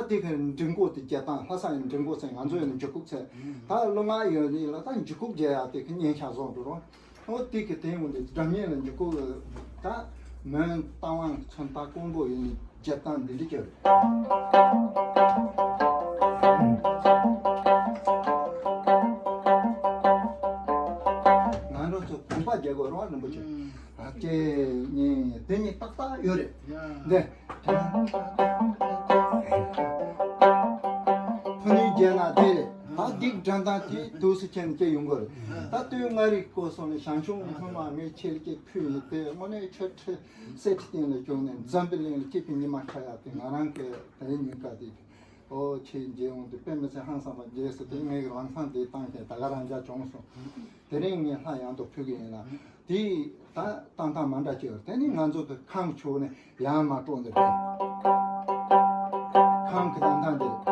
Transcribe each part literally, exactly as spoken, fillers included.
དེ་གི་འབྲི་འགོ་དེ་རྒྱག་སྟངས། ལྷ་ས་ཡི་འབྲི་འགོ་ཟེར། ང་ཚོ་ཡི་འཇུག་ཁུག་ཟེར། ད་ལོ་ལྔ་ཡོད་ནི་ལ་ད་འཇུག་ཁུག་རྒྱག་ཡག་དེ་གི་སྙན་ཆ་བཟོ་འགྲོ་རོགས། ཨོ་དེ་གི་དེ་འོང་དེ་སྒྲ་སྙན་ལ་འཇུག་ཁུག་ད་མོན་རྟ་དབང་མཚོན་རྟ་ཀོང་པོ་ཡོད་ནི་རྒྱག་སྟངས་འདི་འདྲ་བྱས་རེད། ང་རང་ཚོ་གོམ་པ་རྒྱག་དགོས་རོགས། རིན་པོ་ཆེ། ཨ་ཅེ་ཉེ་དེ་ཉེ་ཏག་ཏག་ཡོད་རེད། འདི། ཕུ་ནུའི་རྒྱལ་ན་དེ་རེད། ད་སྡིག་འགྲན་ཟླ་དེ་དུས་སུ་ཁྱེད་ཀྱི་ཡོང་གི་རེད། ད་དུས་ང་རིག་གོ་སོང་ནས་ཞང་ཞུང་སྔོན་མ་ངས་ཆེ་ལ་ཅིག་ཕུལ་ཡིན་དེ་དངོས་གནས་ཆོས་ཁྲི་གསེར་ཁྲི་སྟེང་ལ་བྱུང་ནས་འཛམ་བུ་གླིང་ལ་སྐྱིད་པའི་ཉི་མ་ཤར་ཡག་དེ་ང་རང་གི་དེ་རིང་ཉིན་ཀ་དེ་ཨོ་ཆེ་མཇལ་འོང་དུས་དཔེ་མི་སྲིད་ཧང་སང་བ་མཇལ་སོང་། དེ་ངས་ལམ་སང་དེ་བཏང་ཞིང་ད་ག་རང་འཇགས་བྱུང་སོང་། དེ་རིང་ངས་ལྷ་ཡང་དུ་ཕུལ་གི་ཡིན་ལ། དེ་ད་བཏང་སྟངས་མ་འདྲ་ཅིག་ཡོད་རེད། དེ་ནི་ང་ཚོ་གི་ཁམས་ཕྱོགས་ནས་ཡང་མ་དཀྲོག་འདི་རེད། ཁམས་ཀྱི་བཏང་སྟངས་འདི་རེད།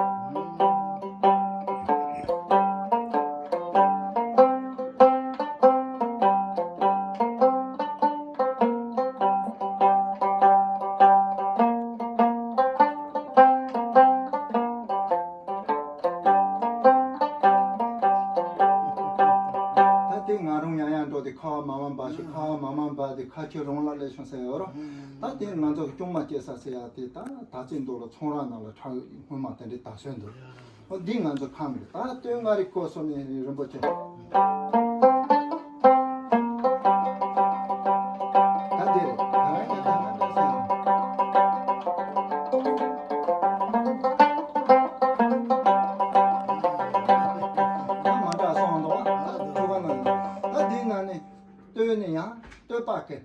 ད་དེ་ང་རང་ཡང་ཡང་འགྲོ་དེ་ཁ་བ་མ་མ་འབབ་ཤིག་ཁ་བ་མ་མ་འབབ་དེ་ཁ་ཆུ་རང་ལ་སླེབས་བྱུང་ཟེར་ཡོད་རོ། ད་དེ་ང་ཚོ་ཅུང་མ་སྐྱེས་ས་ཟེར་ཡ་དེ་ད་ད་ཚེ་མདོ་ལ་ཚོང་ར་ནང་ལ་ཁྲག་སྔོན་མ་དེ་འདྲའི་ད་སོན་འདུག་འོ་འདི་ང་ཚོ་ཁམས་རེད། ད་སྟོད་མངའ་རིས་སྐོར་སོང་ནས་རིན་པོ་ཆེ། ད་འདི་རེད། ད་མ་འདྲ་སོང་འདུག་ཨ། ཐུགས་ཁ་ནང་ནས་ད་འདི་ནང་ནས་སྟོད་ནས་ཡང་སྟོད་པ་གི་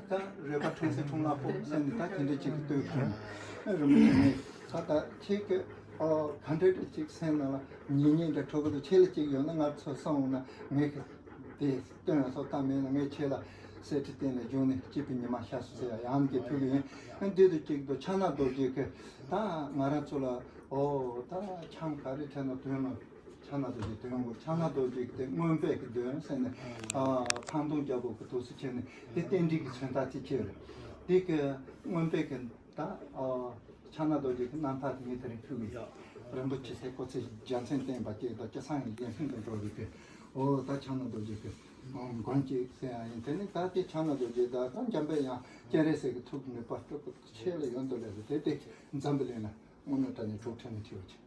ད་རོལ་པ་འཁྲུངས་སེ་འཁྲུངས་ལ་ཕོག་སེམས་ནི་ད་དེ་འདྲ་ཅིག་གི་སྟོད་ཁུངས་རི་མོ་ཅིག་ནི་ད་ད་ཁྱེད་ཀྱི་ཨོ་ག་འདྲ་འདྲ་ཅིག་སེམས་ནང་ལ་ཉེ་ཉེ་འདྲ་འཕྲོ་གི་འདུག་ཁྱེད་ལ་ཅིག་ཡོད་ན་ང་ཚོ་སོང་ན་ངས་ཀྱི་དེ་སྟོན་སོགས་ད་མེད་ན་ངས་ཁྱེད་ལ་གསེར་ཁྲི་སྟེང་ལ་བཞུགས་ནས་སྐྱིད་པའི་ཉི་མ་ཤར་སོང་ཟེར་ཡ་ཡང་གི་ཐུག་གི་ཡིན། འདི་དུ་ཅིག་ཏུ་ཕྱག་ན་རྡོ་རྗེ་གི་ད་ང་རང་ཚོ་ལ་ཨོ་ད་ཁྱམས་ག་རེ་ཁྲལ་ན་དོན་ལ། ཕྱག་ན་རྡོ་རྗེ་དོན་དགོས། ཕྱག་ན་རྡོ་རྗེ་དེ་མངོན་པའི་གི་དོན་ཟེར་ནས་ཨ་ཐང་སྟོང་རྒྱལ་པོ་གི་ཐུགས་སུ་ཆེ་ནས་དེ་རྟེན་འབྲེལ་གྱི་མཚོན་རྟགས་ཅིག་ཆེ་རེད། དེ་གི་མངོན་པའི་གི་ད་ཨ་ཕྱག་ན་རྡོ་རྗེ་གི་རྣམ་ཐར་དེ་ངས་དེ་རིང་ཕུལ་གི་ཡོད། རིན་པོ་ཆེ་སྲས་སྐུ་ཚེ་རྒྱལ་མཚན་བསྟན་པ་ཅིག་དང་སྐྱ་སང་གི་རྒྱལ་མཚན་དུ་འགྲོ་བའི་གི་ཨོ་ད་ཕྱག་ན་རྡོ་རྗེ་གི་མགོན་ཅིག་ཟེར་ཡ་ཡིན། དེ་ནི་ད་དེ་ཕྱག་ན་རྡོ་རྗེ་ད་ད་འཇམ་པའི་དབྱངས་སྤྱན་རས་གཟིགས་ཀྱི་ཐུགས་ནུས་པ་སྤྲུལ་སྐུ་ཆེ་ལ་ཡོད་འདུག་ལས་དེ་དེ་འཛམ་བུ་གླིང་ལ་དངོས་གནས་དྲང་གནས་གྲུབ་ཁྲལ་ནས་ཁྲིད་པ་ཆེ།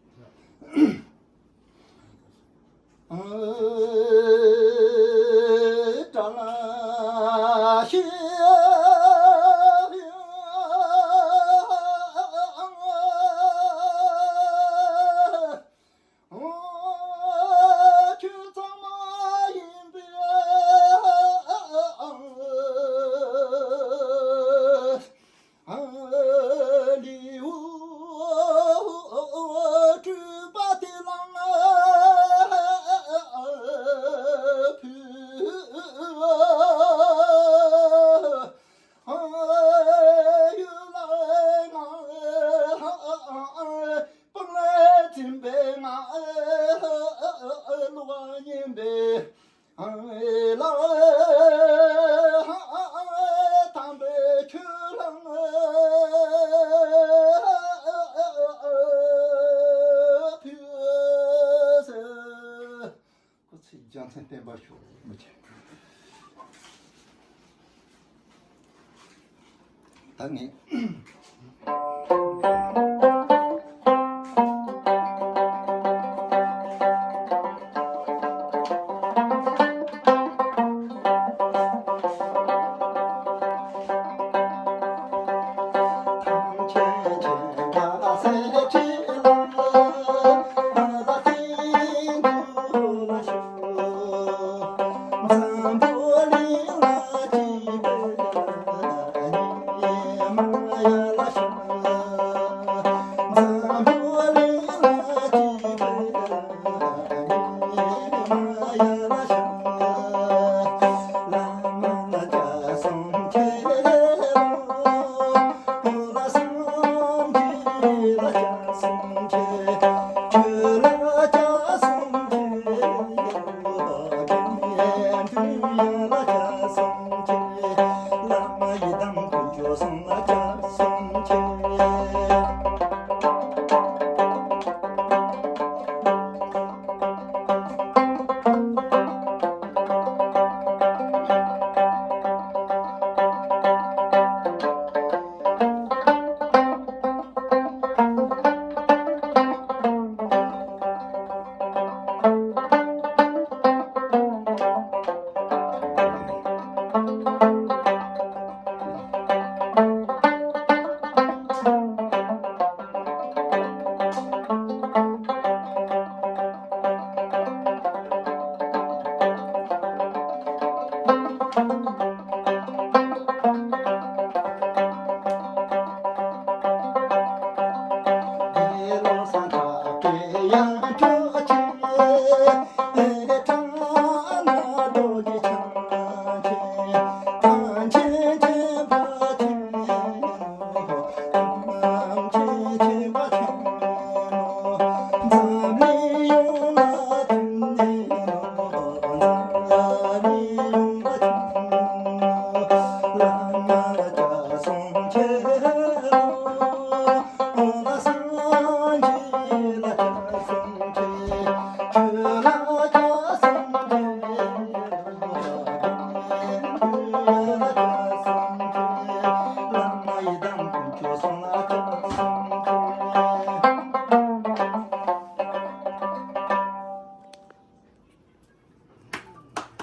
སྐུ་ཚེ་རྒྱལ་མཚན་བརྟན་པར་ཤོག་མི་ཆེ། ད་ངས།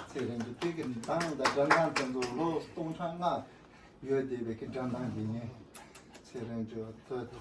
ཚེ་རིང་གི་དུས་ཀྱི་མདང་དང་སྒྲ་གདངས་དེ་ཚོ་ལོ་སྟོང་ཕྲག་ལྔ་ཡོད་བསྡད་པའི་གི་སྒྲ་གདངས་ཡིན། ཚེ་རིང་གི་ཐོ་